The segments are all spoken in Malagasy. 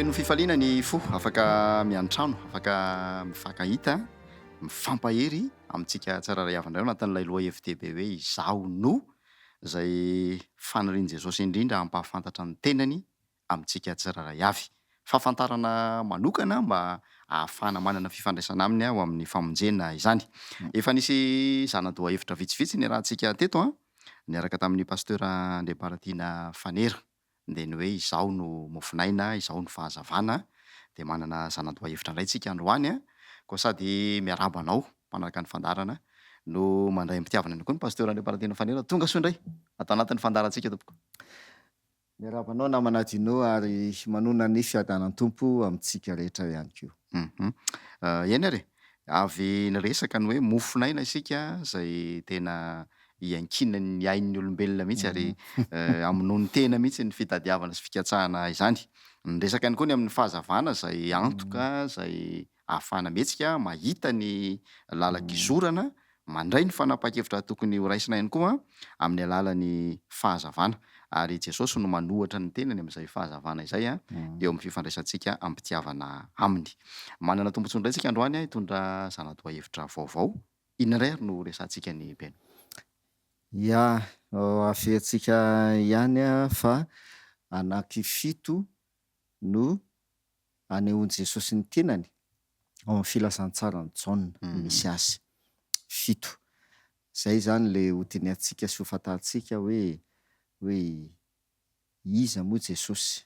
Feno fifaliana ny fo, afaka miantrano, afaka mifankahita, mifampahery amintsika tsirairay avy indray ao anatin'ilay lohahevi-dehibe hoe Izaho no, izay fanirian'i Jesosy indrindra hampahafantatra ny tenany amintsika tsirairay avy. Fahafantarana manokana mba ahafahana manana fifandraisana aminy ho amin'ny famonjena izany. Efa nisy zana-dohahevitra vitsivitsy niarahantsika teto niaraka tamin'ny Pasteur Andriamparatiana Fanera. Dia ny hoe izaho no mofon'aina, izaho no fahazavana. Dia manana zana-dohahevitra indray tsika androany. Koa sady miarahaba anao mpanaraka ny fandaharana no mandray am-pitiavana ihany koa ny Pasteur Andriamparatiana Fanera. Tonga soa indray ato anatin'ny fandaharantsika tompoko. Miarahaba anao namana Dino ary manonona ny fiadanan'ny Tompo amintsika rehetra ihany koa. Hum eny ary e! Avy niresaka ny hoe mofon'aina isika izay tena iankinan'ny ain'ny olombelona mihitsy ary amonoany tena mihitsy ny fitadiavana sy fikatsahana izany. Niresaka ihany koa ny amin'ny fahazavana izay antoka izay ahafahana mihetsika, mahita ny lalan-kizorana, mandray ny fanapahan-kevitra tokony horaisina ihany koa amin'ny alalan'ny fahazavana. Ary Jesosy no manohatra ny tenany amin'izay fahazavana izay eo amin'ny fifandraisantsika am-pitiavana Aminy. Manana tombontsoa indray isika androany hitondra zana-dohahevitra vaovao. Inona indray ary no resahantsika ny Beno? Ya, averintsika ihany fa anankifito no anehoan'i Jesosy ny tenany ao amin'ny filazantsaran'i Jaona no misy azy. Fito. Izay izany ilay hodinihantsika sy hofantarintsika hoe hoe iza moa Jesosy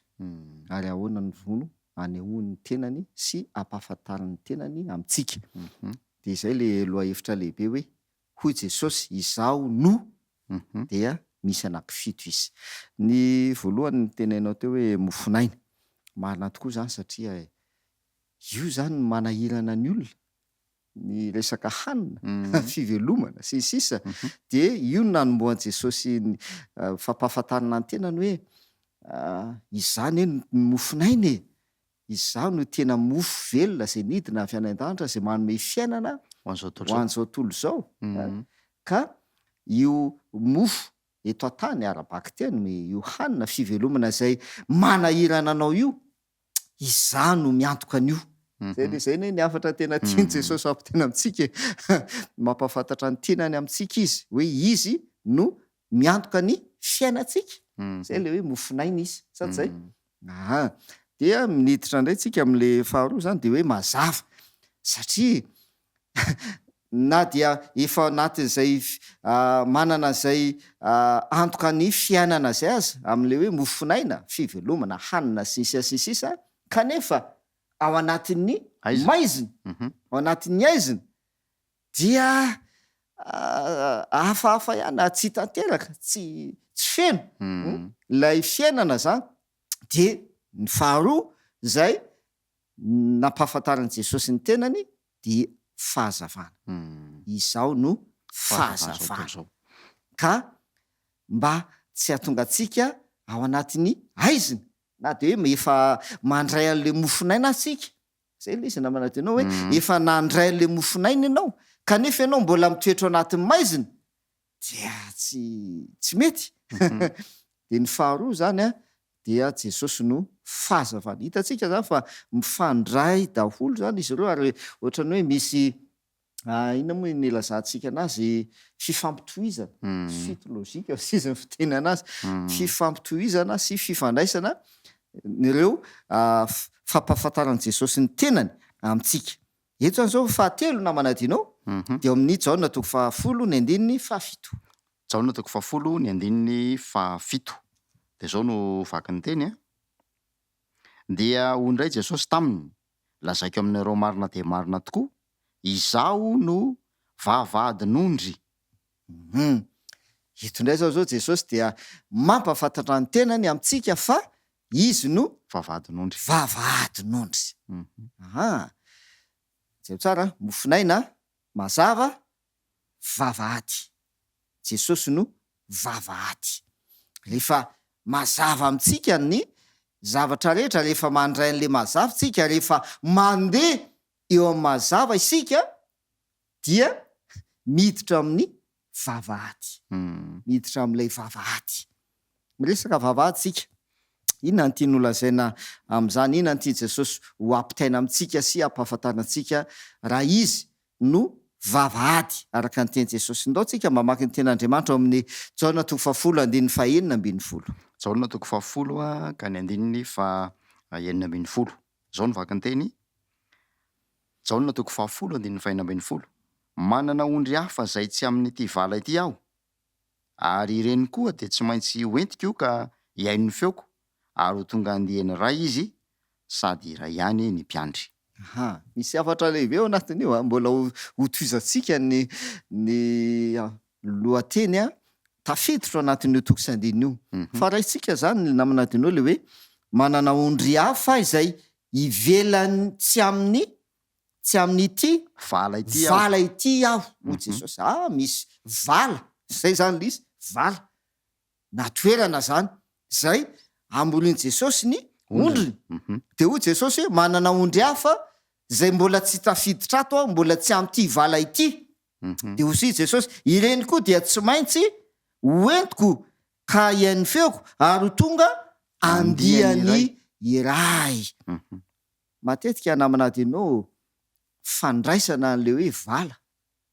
ary ahoana no anehoany ny tenany sy ampahafantariny ny tenany amintsika. Dia izay ilay lohahevitra lehibe hoe Hoy Jesosy, Izaho no, dia misy anankifito izy. Ny voalohany noteneninao teo hoe mofon'aina. Marina tokoa izany satria io izany no manahirana ny olona, ny resaka hanina, fivelomana, sy ny sisa Dia io no nanombohan'i Jesosy ny fampahafantarana ny tenany hoe, Izaho anie no mofon'aina e! Izaho no tena mofo velona izay nidina avy any an-danitra izay manome fiainana Ho an'izao tontolo ho an'izao tontolo izao. Ka io mofo eto an-tany ara-bakiteny, io hanina fivelomana izay manahirana anao io, Izaho no miantoka an'io. Izay anie, izay anie ny hafatra tena tian'i Jesosy hampitaina amintsika e. Mampahafantatra ny tenany amintsika Izy, hoe Izy no miantoka ny fiainantsika. Izay ilay hoe mofon'aina Izy, sa tsy izay? Aa. Dia miditra indray tsika amin'le faharoa zany dia hoe mazava. Satria na dia efa anatin'izay manana izay antoka ny fiainana izay aza amin'le hoe mofon'aina, fivelomana, hanina sy ny sisa sy ny sisa kanefa ao anatin'ny maizina, ao anatin'ny aizina dia hafahafa ihany, tsy tanteraka, tsy tsy feno ilay fiainana zany. Dia ny faharoa izay nampahafantaran'i Jesosy ny tenany dia fahazavana. Izaho no fahazavana. Ka mba tsy hahatonga antsika ao anatin'ny haizina, na dia hoe efa mandray an'ilay mofon'aina aza isika, izay ilay izy namana Deno hoe efa nandray an'ilay mofon'aina ianao, kanefa ianao mbola mitoetra ao anatin'ny maizina, dia tsy tsy mety. Dia ny faharoa izany an, dia Jesosy no fahazavana. Hitantsika izany fa mifandray daholo izany izy ireo ary ohatran'ny hoe misy inona moa ny ilazantsika anazy, fifampitohizana, suite logique hozy izy ny fiteny anazy, fifampitohizana sy fifandraisana ireo fampahafantaran'i Jesosy ny tenany amintsika. Eto izany izao fahatelo namana Dino dia ao amin'ny Jaona toko fahafolo ny andininy fahafito. Jaona toko fahafolo ny andininy fahafito. Dia izao no vakin'ny teny an. Dia hoy indray Jesosy taminy, Lazaiko aminareo marina dia marina tokoa, Izaho no vavahadin'ondry. Hum. Eto indray izao izao Jesosy dia mampahafantatra ny tenany amintsika fa Izy no Vavahadin'ondry. Vavahadin'ondry. Aha. Jereo tsara an, mofon'aina, mazava, vavahady. Jesosy no vavahady. Rehefa mazava amintsika ny zavatra rehetra, rehefa mandray an'ilay mazava isika, rehefa mandeha eo amin'ny mazava isika, dia miditra amin'ny vavahady. Miditra amin'ilay vavahady. Miresaka vavahady isika. Inona no tiany holazaina amin'izany? Inona no tian'i Jesosy ho ampitaina amintsika sy hampahafantarina antsika raha Izy no vavahady, araka ny tenin'i Jesosy? Ndao tsika mamaky ny Tenin'Andriamanitra ao amin'ny Jaona toko fahafolo andininy fahenina ambinifolo. Jaona toko fahafolo ka ny andininy faha 16. Izao no vakin-teny, Jaona toko fahafolo andininy fahenina ambinifolo, Manana ondry hafa izay tsy amin'ity vala ity aho, Ary ireny koa dia tsy maintsy ho entiko ka hihaino ny feoko, ary ho tonga andiany iray izy, sady iray ihany ny mpiandry. Aha, misy hafatra lehibe ao anatin'io an, mbola ho tohizantsika ny ny lohateny an, tafiditra ao anatin'io toko sy andininy io. Fa raisitsika izany namana Dino le hoe manana ondry hafa izay ivelan'ny tsy amin'ny Tsy amin'ity vala ity aho. Vala ity aho, hoy Jesosy. Ah, misy vala, izay izany ilay izy, vala, na toerana izany, izay ambolin'i Jesosy ny ondriny. Dia hoy Jesosy hoe, manana ondry hafa izay mbola tsy tafiditra ato aho, mbola tsy amin'ity vala ity. Dia hoy Jesosy, ireny koa dia tsy maintsy hoentiko ka hihaino ny feoko, ary ho tonga andiany iray. Matetika namana adino fandraisana an'le hoe vala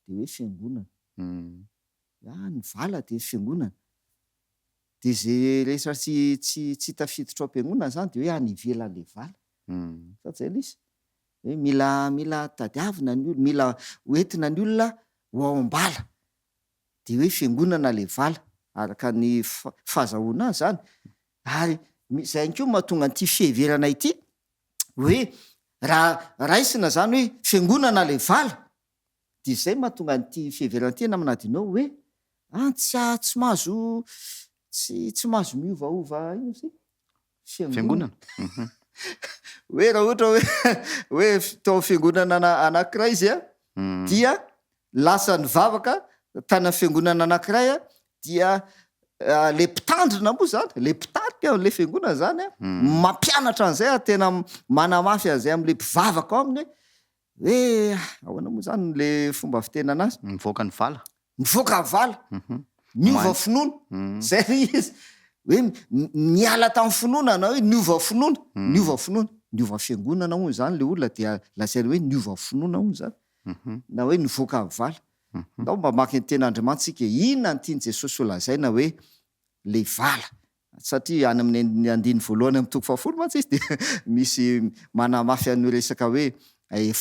de hoe fiangonana. Ah ny vala de fiangonana. De ze rehetra tsy tsy tsy tafiditra ao am-piangonana zany de hoe any ivelan'le vala. Sa tsy zay le izy? Hoe mila mila tadiavina ny olona, mila hoentina ny olona ho ao am-bala. De hoe fiangonana le vala, araka ny fahazahoana azy zany. Ary izay ihany koa no mahatonga an'ity fiheverana ity hoe raha raisina izany hoe fiangonana ilay vala dia izay no mahatonga an'ity fiheverana ity namana Adino hoe an tsy tsy mahazo tsy tsy mahazo miovaova inona izy ity? Fiangonana. Hoe raha ohatra hoe hoe tao amin'ny fiangonana anankiray izy an dia lasa nivavaka tany amin'ny fiangonana anankiray an dia le mpitandrina moa zany, le mpitarika ao am'le fiangonana zany an, mampianatra an'izay ary tena manamafy an'izay am'le mpivavaka ao aminy hoe hoe ahoana moa zany le fomba fitenana azy? Mivoaka ny vala. Mivoaka ny vala, miova finoana, zay le izy, hoe niala tamin'ny finoana na hoe niova finoana, niova finoana, niova fiangonana hono zany le olona dia lazaina hoe niova finoana hono zany, na hoe nivoaka ny vala. Ndao mba maka ny tenin'Andriamanitra isika e, inona no tian'i Jesosy ho lazaina hoe le vala? Satria any amin'ny andininy voalohany amin'ny toko fahafolo mantsy izy dia misy manamafy an'io resaka hoe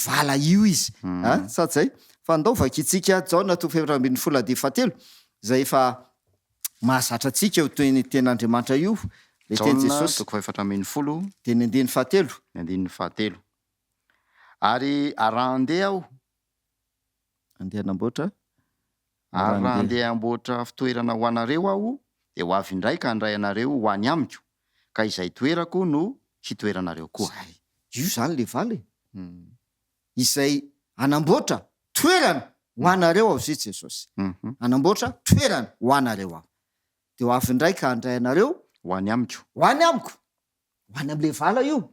vala io izy, a, sa tsy zay? Fa ndao vakintsika Jaona toko fahefatra ambinifolo andininy fahatelo, izay efa mahazatra antsika io teny tenin'Andriamanitra io, ilay tenin'i Jaona Jesosy. toko fahefatra ambinifolo. Dia ny andininy fahatelo. Ny andininy fahatelo. Ary raha handeha aho Andeha hanamboatra. Ary raha handeha hamboatra fitoerana ho anareo Aho, dia ho avy indray ka handray anareo ho any amiko, ka izay toerako no hitoeranareo koa. Izay. Io izany ilay vala e. Izay hanamboatra toerana ho anareo Aho, hoy Jesosy. Hanamboatra toerana ho anareo Aho. Dia ho avy indray ka handray anareo. Ho any amiko. Ho any amiko. Ho any amin'ilay vala io.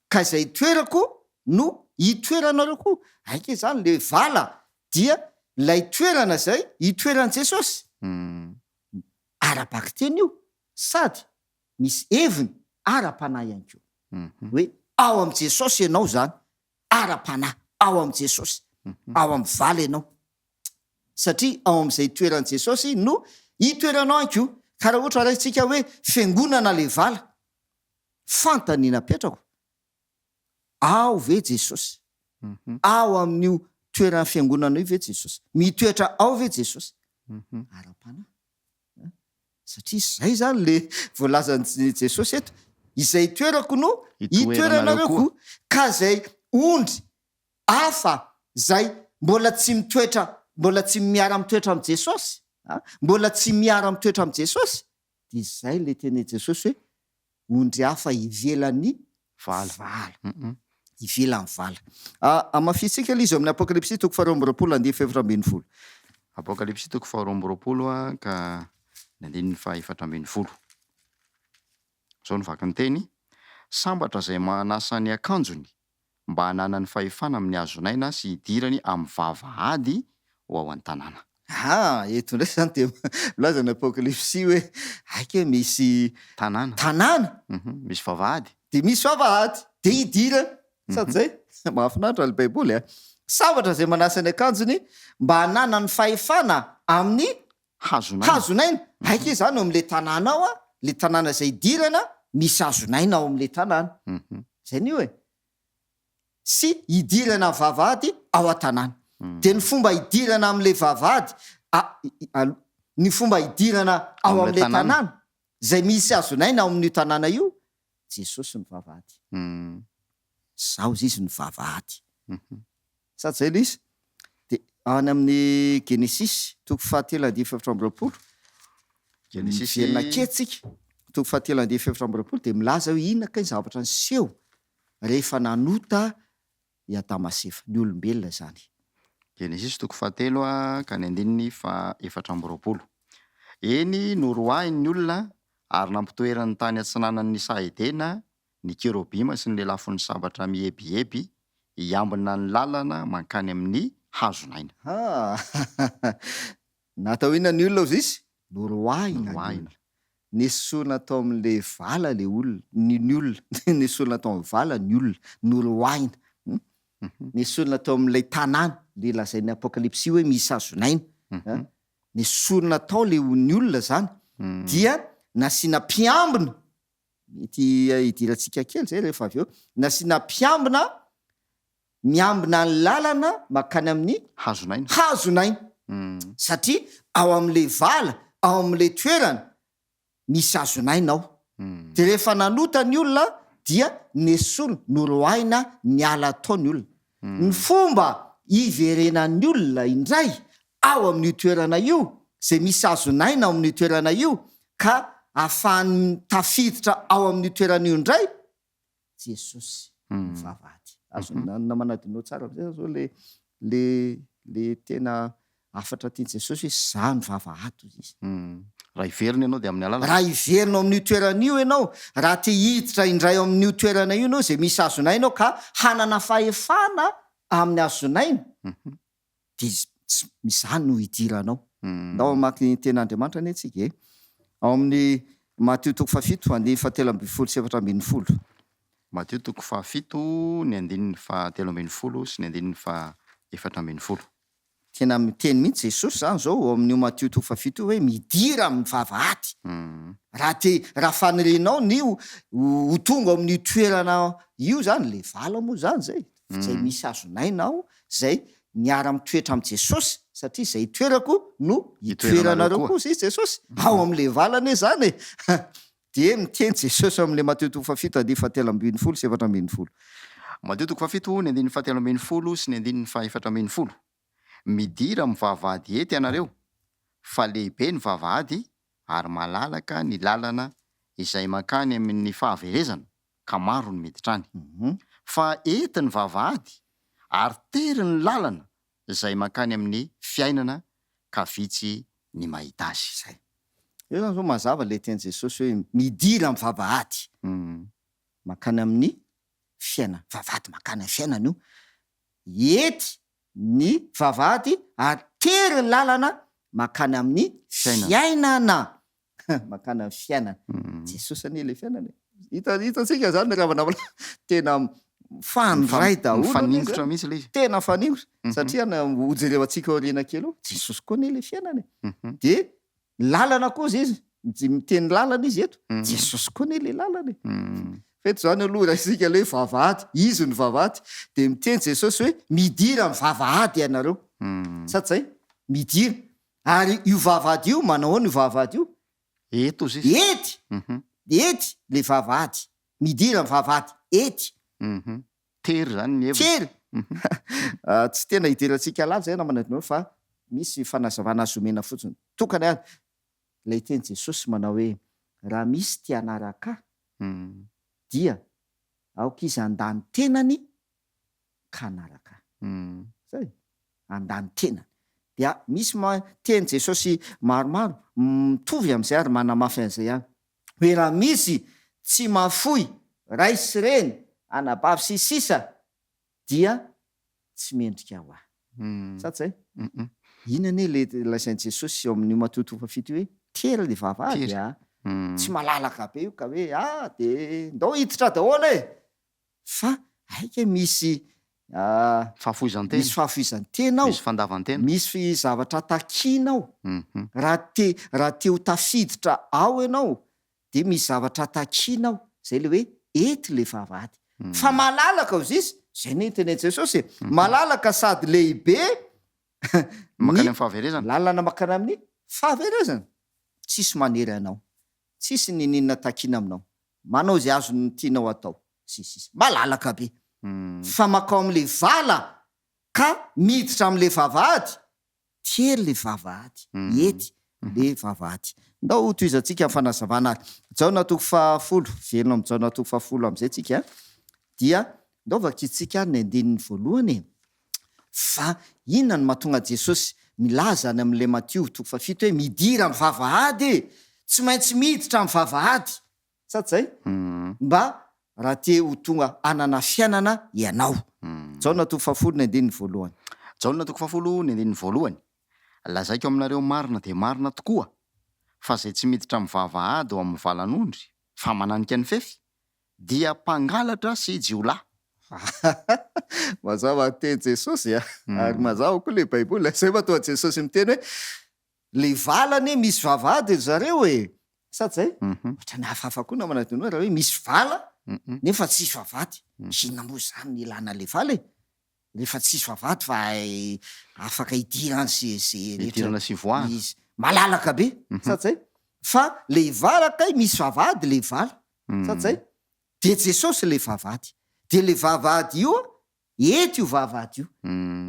Ka izay itoerako no hitoeranareo koa. Aika izany ilay vala dia ilay toerana izay itoeran'i Jesosy. Ara-bakiteny io sady misy heviny ara-panahy ihany koa. Hoe ao amin'i Jesosy ianao izany, ara-panahy, ao amin'i Jesosy, ao amin'ny vala ianao. Satria ao amin'izay itoeran'i Jesosy no itoeranao ihany koa. Ka raha ohatra raisintsika hoe fiangonana ilay vala, fantany ny napetrako, ao ve Jesosy? Ao amin'io toeran'ny fiangonana io ve Jesosy? Mitoetra ao ve Jesosy? Ara-panahy. Satria izay izany le voalazan'i Jesosy eto, izay itoerako no itoeranareo koa. Ka izay ondry hafa izay mbola tsy mitoetra, mbola tsy miara-mitoetra amin'i Jesosy, a, mbola tsy miara-mitoetra amin'i Jesosy, dia izay ilay tenin'i Jesosy hoe ondry hafa ivelan'ny vala. Vala. Ivelan'ny vala. Hamafisintsika ilay izy ao amin'ny Apokalypsy toko faharoa amby roapolo andininy fahefatra ambin'ny folo. Apokalypsy toko faharoa amby roapolo ka ny andininy fahefatra ambin'ny folo. Izao no vaky ny teny, Sambatra izay manasa ny akanjony mba hananany fahefana amin'ny hazon'aina sy hidirany amin'ny vavahady ho ao an-tanàna. Aa, eto indray zany dia milaza ny Apokalypsy hoe aika hoe misy Tanàna. tanàna. Misy vavahady. Dia misy vavahady, dia idirana. Sady zay, mahafinaritra ny Baiboly a! Sambatra izay manasa ny akanjony mba hananany fahefana amin'ny Hazon'aina. Hazon'aina. Aika izany ao amin'ilay tanàna ao a, ilay tanàna izay idirana, misy hazon'aina ao amin'ilay tanàna. Izay an'io e. Sy hidirana amin'ny vavahady ao an-tanàna. Dia ny fomba hidirana amin'ilay vavahady, a, ny fomba hidirana ao amin'ilay tanàna izay misy hazon'aina ao amin'io tanàna io, Jesosy no vavahady. Izaho izy no vavahady. Sady izay ilay izy. Dia any amin'ny Genesisy, toko fahatelo andininy faha-24. Genesisy. Miverina kely tsika, toko fahatelo andininy faha-24 dia milaza hoe inona kay ny zavatra niseho rehefa nanota i Adama sy Eva, ny olombelona izany. Genesisy toko fahatelo ka ny andininy faha-24. Eny, noroahiny ny olona ary nampitoerany tany atsinanan'ny saha Edena ny kerobima sy ny lelafon'ny sabatra mihebiheby hiambina ny lalana mankany amin'ny hazon'aina. Ha! Natao inona ny olona hozy izy? Noroahina ny Noroahina. olona. Nesorina tao amin'ilay vala ilay olona, ny ny olona, nesorina tao amin'ny vala ny olona, noroahina. Hum? Nesorina tao amin'ilay tanàna, ilay lazain'ny Apokalypsy hoe misy hazon'aina. An? Nesorina tao ilay ny olona izany, dia nasiana mpiambina, mety hidirantsika kely izay rehefa avy eo, nasiana mpiambina miambina ny lalana mankany amin'ny Hazon'aina. hazon'aina. Satria ao amin'ilay vala, ao amin'ilay toerana, misy hazon'aina ao. Dia rehefa nanota ny olona dia nesorina, noroahina niala tao ny olona. Ny fomba hiverenan'ny olona indray ao amin'io toerana io, izay misy hazon'aina ao amin'io toerana io, ka ahafahany tafiditra ao amin'io toerana io indray, Jesosy ny vavahady. Azon'ny namana adinoa tsara amizay zany zao le le le tena hafatra tian'i Jesosy hoe za ny vavahady hozy izy. Raha hiverina ianao dia amin'ny alalako. Raha hiverina ao amin'io toerana io ianao, raha te hiditra indray ao amin'io toerana io ianao izay misy hazon'aina ao ka hanana fahefana amin'ny hazon'aina, Dia tsy izany no idiranao. Ndao hamaky ny tenin'Andriamanitra anie tsika e. Ao amin'ny Matio toko fahafito, andininy fahatelo 14 sy 14. Matio toko fahafito, ny andininy fahatelo ambin'ny folo sy ny andininy faha-14. Tena miteny mihitsy Jesosy izany izao ao amin'io Matio toko fahafito io hoe midira amin'ny vavahady. Raha te, raha fanirianao ny ho ho tonga ao amin'io toerana io izany, ilay vala moa izany izay, Izay misy hazon'aina aho, izay miara-mitoetra amin'i Jesosy, satria izay itoerako no itoeranareo koa, hoy Jesosy. Ao amin'ilay vala anie izany e! Dia miteny Jesosy ao amin'ilay Matio toko fahafito andininy fahatelo ambin'ny folo sy 14. Matio toko fahafito, ny andininy fahatelo ambin'ny folo sy ny andininy faha-14. Midira amin'ny vavahady ety ianareo, fa lehibe ny vavahady ary malalaka ny lalana izay mankany amin'ny fahaverezana, ka maro ny miditra any. Fa ety ny vavahady, ary tery ny lalana izay mankany amin'ny fiainana, ka vitsy ny mahita azy. Izay. Eo izany izao mazava ilay tenin'i Jesosy hoe midira amin'ny vavahady mankany amin'ny fiainana. Vavahady mankany amin'ny fiainana io. Ety ny vavahady ary tery ny lalana mankany amin'ny fiainana. Mankany amin'ny fiainana. Jesosy anie ilay fiainana e. Hita, hitantsika izany ry havana malala, tena mifandray daholo anie izany. Mifaningotra mihitsy ilay izy. Tena mifaningotra. Satria na hojerevantsika aoriana kely eo, Jesosy koa anie ilay fiainana e. Dia lalana koa izy izy, miteny lalana izy eto, Jesosy koa anie ilay lalana e. Fa eto izany aloha raisintsika ilay hoe vavahady, izy no vavahady, dia miteny Jesosy hoe midira amin'ny vavahady ianareo. Sa tsy izay? Midira. Ary io vavahady io, manao ahoana io vavahady io? Eto ozy izy. Ety! Ety le vavahady. Midira ny vavahady. Ety. Tery izany ny heviny. Tery! Tsy tena hidirantsika lalina izay namana Edmond fa misy fanazavana azo omena fotsiny. Tokana ihany ilay teny Jesosy manao hoe raha misy te hanaraka ahy dia aoka izy handà ny tenany ka hanaraka ahy. Zay. Handà ny tenany. Dia misy ma teny Jesosy maromaro mitovy amin'izay ary manamafy an'izay ihany. Hoe raha misy tsy mahafoy ray sy reny, anabavy sy sisa dia tsy mendrika ho ahy. Sa tsy zay? Iny anie le lazain'i Jesosy eo amin'io Matio toko fahafito io hoe tery le vavahady a! Tsy malalaka be io ka hoe ah de ndao hiditra daholo e! Fa aika misy Fahafoizan-tena. Misy fahafoizan-tena ao. Misy fandavan-tena. Misy zavatra takiana ao. Raha te raha te ho tafiditra ao ianao dia misy zavatra takiana ao. Zay le hoe ety le vavahady. Fa malalaka ozy izy, zay no tenenin'i Jesosy e, malalaka sady lehibe ny Mankany amin'ny fahaverezana. lalana mankany amin'ny fahaverezana. Tsisy manery anao. Tsisy niniana takiana aminao. Manao izay azon'ny tianao atao. Sy ny sisa. Malalaka be. Fa makao amin'ilay vala ka miditra amin'ilay vavahady, tery ilay vavahady, ety ilay vavahady. Ndao ho tohizantsika ny fanazavana ary. Jaona toko fahafolo, velona amin'i Jaona toko fahafolo amin'izay tsika, dia ndao vakintsika ary ny andininy voalohany e. Fa inona no mahatonga Jesosy milaza any amin'ilay Matio toko fahafito hoe midira amin'ny vavahady e! Tsy maintsy miditra amin'ny vavahady. Sa tsy zay? Mba raha te ho tonga hanana fiainana ianao. Jaona toko fahafolo ny andininy voalohany. Jaona toko fahafolo ny andininy voalohany. Lazaiko aminareo marina dia marina tokoa, fa izay tsy miditra amin'ny vavahady ao amin'ny valan'ondry, fa mananika ny fefy, dia mpangalatra sy jiolahy. Mazava ny teny Jesosy a! Ary mazava koa ilay Baiboly. Izay mahatonga Jesosy miteny hoe Le vala anie misy vavahady ry zareo e! Sa tsy zay? Ohatrany hafahafa koa namana Dino raha hoe misy vala nefa tsisy vavahady. Inona moa zany ny ilana le vala e? Rehefa tsisy vavahady fa afaka idirana sy ze rehetra Idirana sy ivoahana. izy. Malalaka be, sa tsy zay? Fa le vala kay misy vavahady le vala, sa tsy zay? De Jesosy le vavahady. De le vavahady io Eto io vavahady io.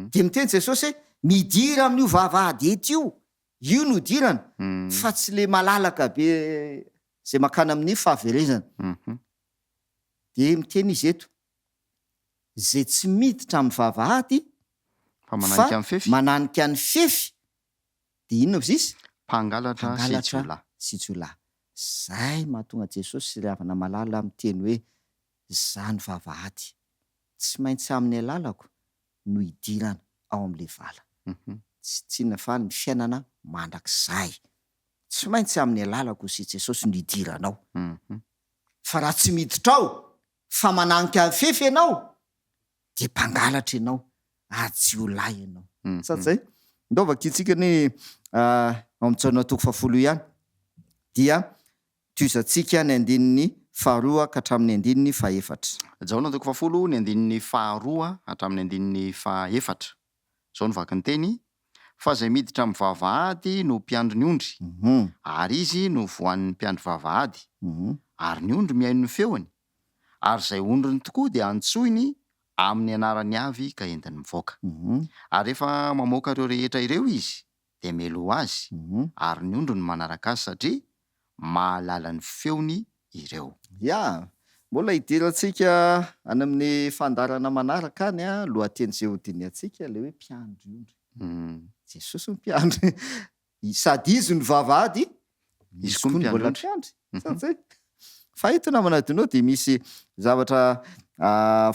Dia miteny Jesosy hoe, midira amin'io vavahady eto io. Io no idirana, fa tsy le malalaka be izay mankany amin'ny fahaverezana. Dia miteny Izy eto, izay tsy miditra amin'ny vavahady Fa mananika ny fefy. mananika ny fefy, dia inona hozy izy? Mpangalatra sy Mpangalatra jiolahy. sy jiolahy. Izay mahatonga Jesosy ry havana malala miteny hoe, Izany vavahady. Tsy maintsy amin'ny alalako no hidirana ao amin'ilay vala. Tsy tsinona fa ny fiainana mandrakizay. Tsy maintsy amin'ny alalako sy Jesosy no hidirana ao. Fa raha tsy miditra ao fa mananika fefy ianao dia mpangalatra ianao ary jiolahy ianao. Sa tsy zay? Ndao vakintsika anie ao amin'ny Jaona toko fahafolo io ihany dia Tohizantsika ny andininy faharoa ka hatramin'ny andininy fahefatra. Jaona toko fahafolo, ny andininy faharoa hatramin'ny andininy fahefatra. Izao no vaky ny teny, Fa izay miditra amin'ny vavahady no mpiandry ny ondry, ary izy no voan'ny mpiandry vavahady, ary ny ondry mihaino ny feony, ary izay ondriny tokoa dia antsoiny amin'ny anarany avy ka entiny mivoaka. Ary rehefa mamoaka ireo rehetra ireo izy, dia mialoha azy, ary ny ondry no manaraka azy satria mahalala ny feony ireo. Ya, mbola hidirantsika any amin'ny fandaharana manaraka any an, lohateny izay hodinihantsika ilay hoe mpiandry ondry. Jesosy no mpiandry, sady izy no vavahady, izy koa no mbola mpiandry. Sa tsy zay? Fa eto namana Adino dia misy zavatra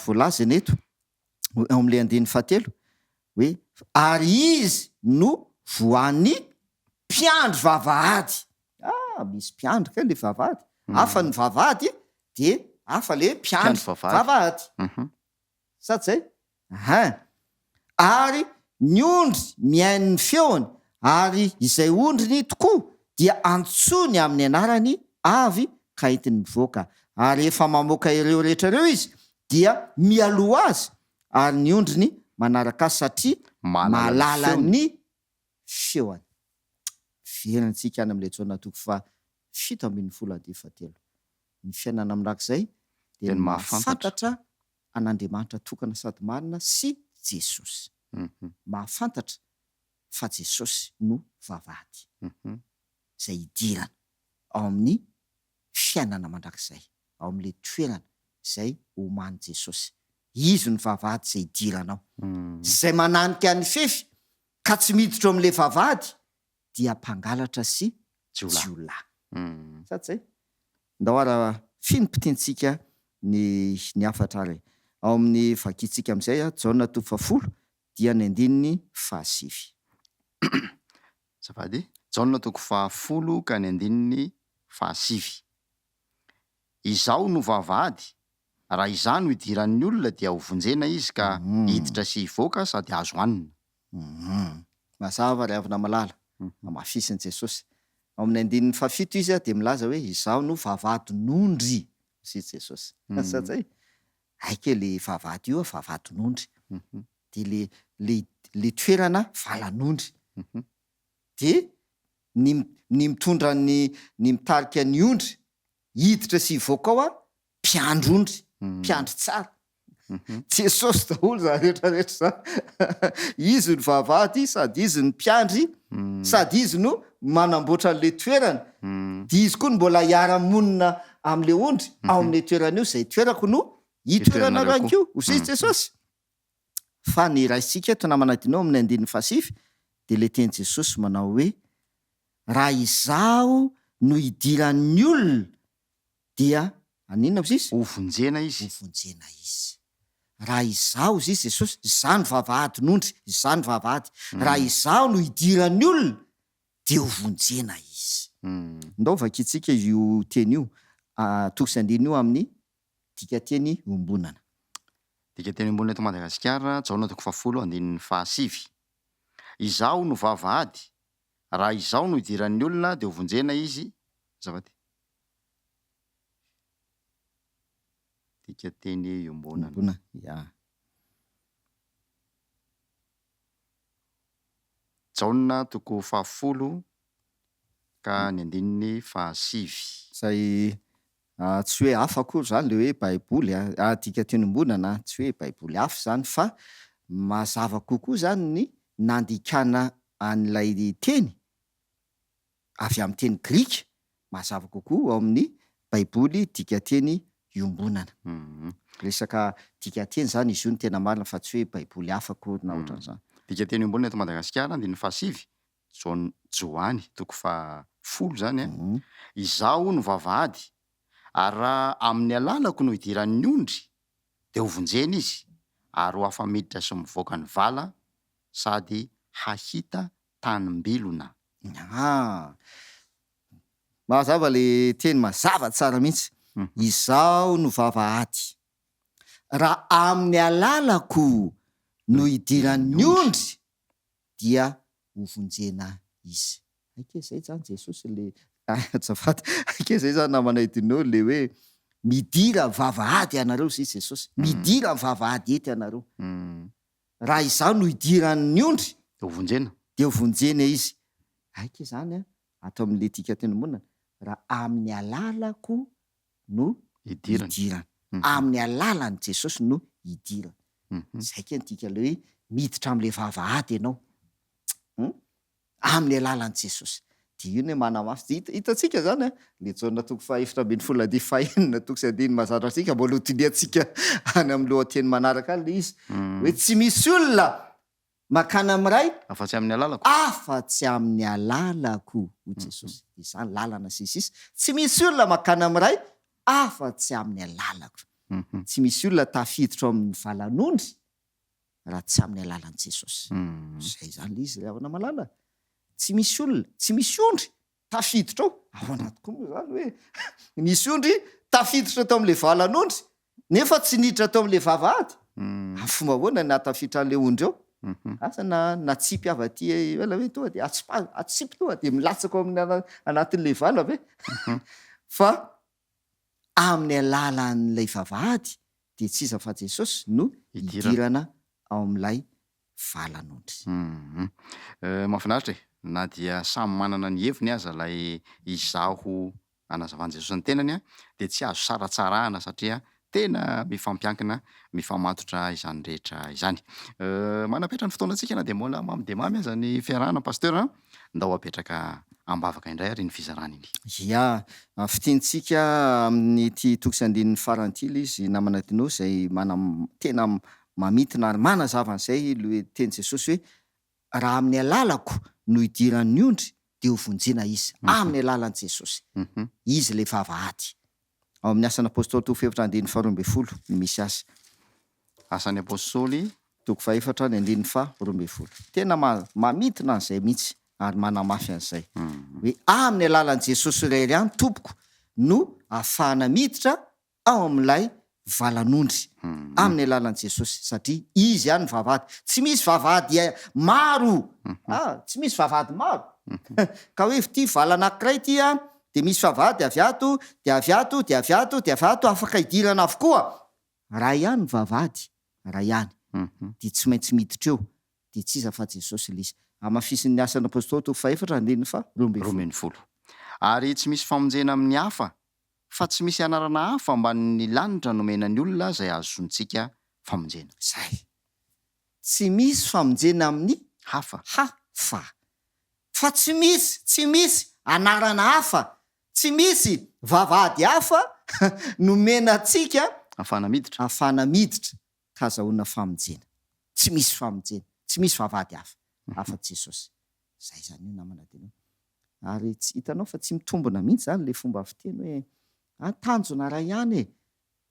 voalaza eny eto. ao amin'ilay andininy fahatelo hoe ary izy no voan'ny mpiandry vavahady. Ah, misy mpiandry kay le vavahady. Hafa ny vavahady dia hafa le mpiandry vavahady. Sa tsy zay? Ahin. Ary ny ondry mihaino ny feony, ary izay ondriny tokoa dia antsoiny amin'ny anarany avy ka entiny mivoaka. Ary rehefa mamoaka ireo rehetra ireo izy dia mialoha azy ary ny ondriny manaraka azy satria mahalala ny feony. Verintsika any amin'ilay Jaona toko faha 17 andiany fahatelo. Ny fiainana mirak'izay dia ny mahafantatra an'Andriamanitra tokana sady marina sy Jesosy. Mahafantatra fa Jesosy no vavahady izay hidirana ao amin'ny fiainana mandrakizay, ao amin'ilay toerana izay omanin'i Jesosy. Izy no vavahady izay hidiranao. Izay mananika ny fefy ka tsy miditra ao amin'ilay vavahady dia mpangalatra sy jiolahy. Sa tsy zay? Ndao ara finimpitintsika ny ny hafatra ary. Ao amin'ny vakintsika amin'izay, Jaona toko fahafolo. dia ny andininy fahasivy. Azafady. Jaona toko fahafolo ka ny andininy fahasivy. Izaho no vavahady, raha Izaho no idiran'ny olona dia ho vonjena izy ka hiditra sy hivoaka sady hahazo hanina. Humm. Mazava ry havana malala. Hamafisin'i Jesosy. Ao amin'ny andininy fahafito Izy dia milaza hoe Izaho no vavahadin'ondry, hoy Jesosy. Sa zay? Hay kay le vavahady io vavahadin'ondry. Dia le le le toerana valan'ondry. Dia ny ny mitondra ny ny mitarika ny ondry hiditra sy hivoaka ao mpiandry ondry, mpiandry tsara. Jesosy daholo izany rehetra rehetra izany. Izy no vavahady sady izy no mpiandry sady izy no manamboatra an'ilay toerana. Dia izy koa no mbola hiara-monina amin'ilay ondry ao amin'ilay toerana io, izay toerako no hitoeranareo ihany koa, hoy Jesosy. Fa ny raisintsika eto namana Dino amin'ny andininy fahasivy dia ilay tenin'i Jesosy manao hoe, Raha izaho no idiran'ny olona dia haninona hozy izy? Ho vonjena izy. Ho vonjena izy. Raha izaho hozy izy Jesosy, izaho no vavahadin'ondry, izaho no vavahady. Raha izaho no idiran'ny olona dia ho vonjena izy. Ndao vakintsika io teny io, toko sy andininy io amin'ny Dikateny iombonana. Dikateny iombonana eto Madagasikara, Jaona toko fahafolo andininy fahasivy. Izaho no vavahady, raha Izaho no idiran'ny olona dia hovonjena izy, azafady. Dikateny iombonana. Iombonana, ya. Jaona toko fahafolo ka ny andininy fahasivy. Izay Tsy hoe hafa akory izany ilay hoe Baiboly a, dikateny iombonana, tsy hoe Baiboly hafa izany fa mazava kokoa izany ny nandikana an'ilay teny avy amin'ny teny grika, mazava kokoa ao amin'ny Baiboly dikateny iombonana. Resaka dikateny izany izy io no tena marina fa tsy hoe Baiboly hafa akory na ohatran'izany. Dikateny iombonana eto Madagasikara, andininy fahasivy, Jaona, Joany, toko faha folo izany an, Izaho no vavahady, ary raha amin'ny alalako no idiran'ny ondry, dia ho vonjena izy, ary ho afa-miditra sy mivoaka ny vala, sady hahita tanim-bilona. Aa! Mazava le teny, mazava tsara mihitsy. Izaho no vavahady. Raha amin'ny alalako no idiran'ny ondry, dia ho vonjena izy. Aika zay zany Jesosy le azafady, aika zay zany namanay Dino le hoe midira vavahady ianareo zay Jesosy, midira vavahady eto ianareo. Raha izaho no idiran'ny ondry Dia ho vonjena. Dia ho vonjena izy. Aika izany an, ato amin'le dikateny-monina, raha amin'ny alalako no Idirany. idirana. Amin'ny alalan'i Jesosy no idirana. Izay kay ny dikan'ilay hoe miditra amin'ilay vavahady ianao. Hum? Amin'ny alalan'i Jesosy. Dia io ny manamafy. Dia hita- hitantsika izany an, ilay Jaona toko fahaefatra ambinifolo andihy fahenina toko sy andininy mahazatra antsika, mbola hodinihantsika any amin'ny lohateny manaraka any ilay izy. Hoe tsy misy olona Mankany amin'ny Ray. Afa-tsy amin'ny alalako. Afa-tsy amin'ny alalako, hoy Jesosy. Izany lalana sy ny sisa. Tsy misy olona mankany amin'ny Ray afa-tsy amin'ny alalako. Tsy misy olona tafiditra ao amin'ny valan'ondry raha tsy amin'ny alalan'i Jesosy. Izay izany ilay izy ry havana malala. Tsy misy olona, tsy misy ondry Tafiditra ao, ao anaty koa moa izany hoe nisy ondry tafiditra tao amin'ilay valan'ondry nefa tsy niditra tao amin'ilay vavahady. Amin'ny fomba ahoana no nahatafiditra an'ilay ondry ao? Asa na natsipy avy aty ivelany hoe tonga dia atsipa- atsipy tonga dia milatsaka ao amin'ny anatin'ilay vala ve? Fa amin'ny alalan'ilay vavahady dia tsy iza fa Jesosy no idirana ao amin'ilay valan'ondry. Humm. Mahafinaritra e! Na dia samy manana ny heviny aza ilay izaho anazavan'i Jesosy ny tenany dia tsy azo saratsarahana satria tena mifampiankina, mifamatotra izany rehetra izany. Manapetra ny fotoanantsika na dia mbola mamy dia mamy aza ny fiarahana Pasteur a! Ndao apetraka am-bavaka indray ary iny fizarana iny. Ya, fintintsika amin'ity toko sy andininy farany ity ilay izy namana Dino izay manam, tena mamintina ary manazava an'izay ilay tenin'i Jesosy hoe, Raha amin'ny alalako no idiran'ny ondry dia ho vonjena izy, amin'ny alalan'i Jesosy. Izy ilay vavahady. Ao amin'ny Asan'ny Apostoly toko fahefatra andininy faharoa ambinifolo no misy azy. Asan'ny Apostoly. toko fahefatra ny andininy faha 12. Tena mamintina an'izay mihitsy ary manamafy an'izay. Hoe amin'ny alalan'i Jesosy irery ihany tompoko no ahafahana miditra ao amin'ilay valan'ondry. Amin'ny alalan'i Jesosy, satria Izy ihany ny vavahady. Tsy misy vavahady maro. Ah, tsy misy vavahady maro. Ka hoe ity vala anankiray ity an, dia misy vavahady avy ato, dia avy ato, dia avy ato, dia avy ato, afaka idirana avokoa. Ray ihany ny vavahady, Ray ihany. Dia tsy maintsy miditra eo. Dia tsy iza fa Jesosy ilay izy. Hamafisin'ny Asan'ny Apostoly toko fahefatra andininy faha 12. Ary tsy misy famonjena amin'ny hafa, fa tsy misy anarana hafa ambanin'ny lanitra nomena ny olona izay ahazoantsika famonjena. Izay. Tsy misy famonjena amin'ny Hafa. Hafa. Fa tsy misy, tsy misy anarana hafa, tsy misy vavahady hafa nomena antsika. Ahafahana miditra. Ahafahana miditra ka azahoana famonjena. Tsy misy famonjena, tsy misy vavahady hafa afa-tsy Jesosy. Zay zany io namana Deno. Ary tsy hitanao fa tsy mitombina mihitsy zany le fomba fiteny hoe ah tanjona ray ihany e,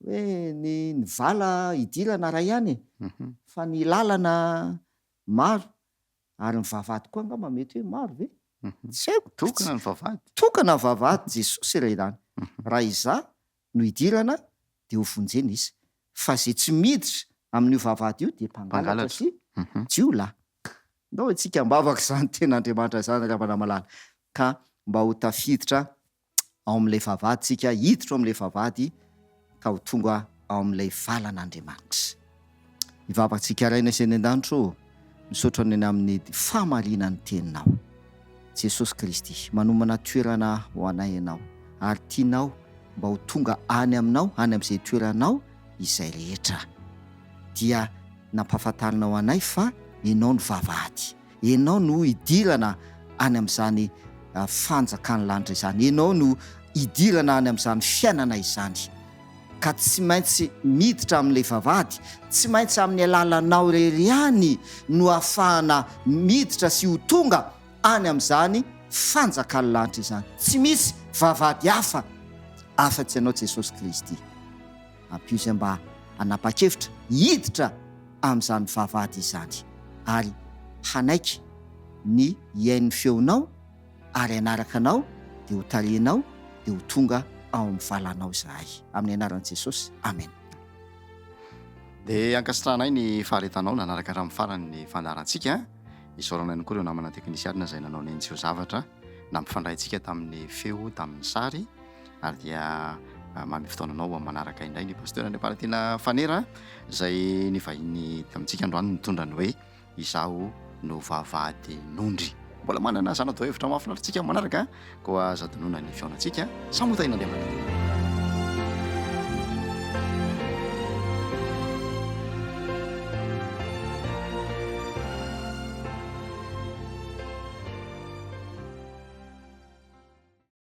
hoe ny ny vala idirana ray ihany e, fa ny lalana maro, ary ny vavahady koa angamba mety hoe maro ve? Tsy haiko. Tokana ny vavahady. Tokana ny vavahady, Jesosy iray ihany. Raha izaho no idirana dia ho vonjena izy, fa izay tsy miditra amin'io vavahady io dia mpangalatra sy jiolahy. Ndao isika ambavaka izany tenin'Andriamanitra izany ry havana malala, ka mba ho tafiditra ao amin'ilay vavahady isika, hiditra ao amin'ilay vavahady ka ho tonga ao amin'ilay valan'Andriamanitra. Hivavaka tsika Rainay izay any an-danitra ô, misaotra ny amin'ny fahamarinan'ny teninao. Jesosy Kristy, manomana toerana ho anay Ianao, ary tianao mba ho tonga any aminao, any amin'izay toeranao izay rehetra. Dia nampahafantarinao anay fa Ianao no vavahady. Ianao no hidirana any amin'izany fanjakan'ny lanitra izany. Ianao no hidirana any amin'izany fiainana izany. Ka tsy maintsy miditra amin'ilay vavahady, tsy maintsy amin'ny alalanao irery ihany no ahafahana miditra sy ho tonga any amin'izany fanjakan'ny lanitra izany. Tsy misy vavahady hafa afa-tsy Ianao Jesosy Kristy. Ampio izay mba hanapa-kevitra hiditra amin'izany vavahady izany ary hanaiky ny hihaino ny feonao ary hanaraka anao dia ho tarihinao dia ho tonga ao amin'ny valanao izahay. Amin'ny anaran'i Jesosy. Amena. Dia ankasitrahanay ny faharetanao nanaraka hatramin'ny farany ny fandaharantsika. Isaorana ihany koa ireo namana teknisianina izay nanao ny seho zavatra nampifandray antsika tamin'ny feo, tamin'ny sary. Ary dia manome fotoana anao amin'ny manaraka indray ny Pasteur Andriamparatiana Fanera izay nivahiny tamintsika androany nitondra ny hoe Izaho no vavahadin'ondry. Mbola manana zana-dohevitra mahafinaritra antsika amin'ny manaraka, koa aza adinoina ny fihaonantsika. Samy ho tahin'Andriamanitra.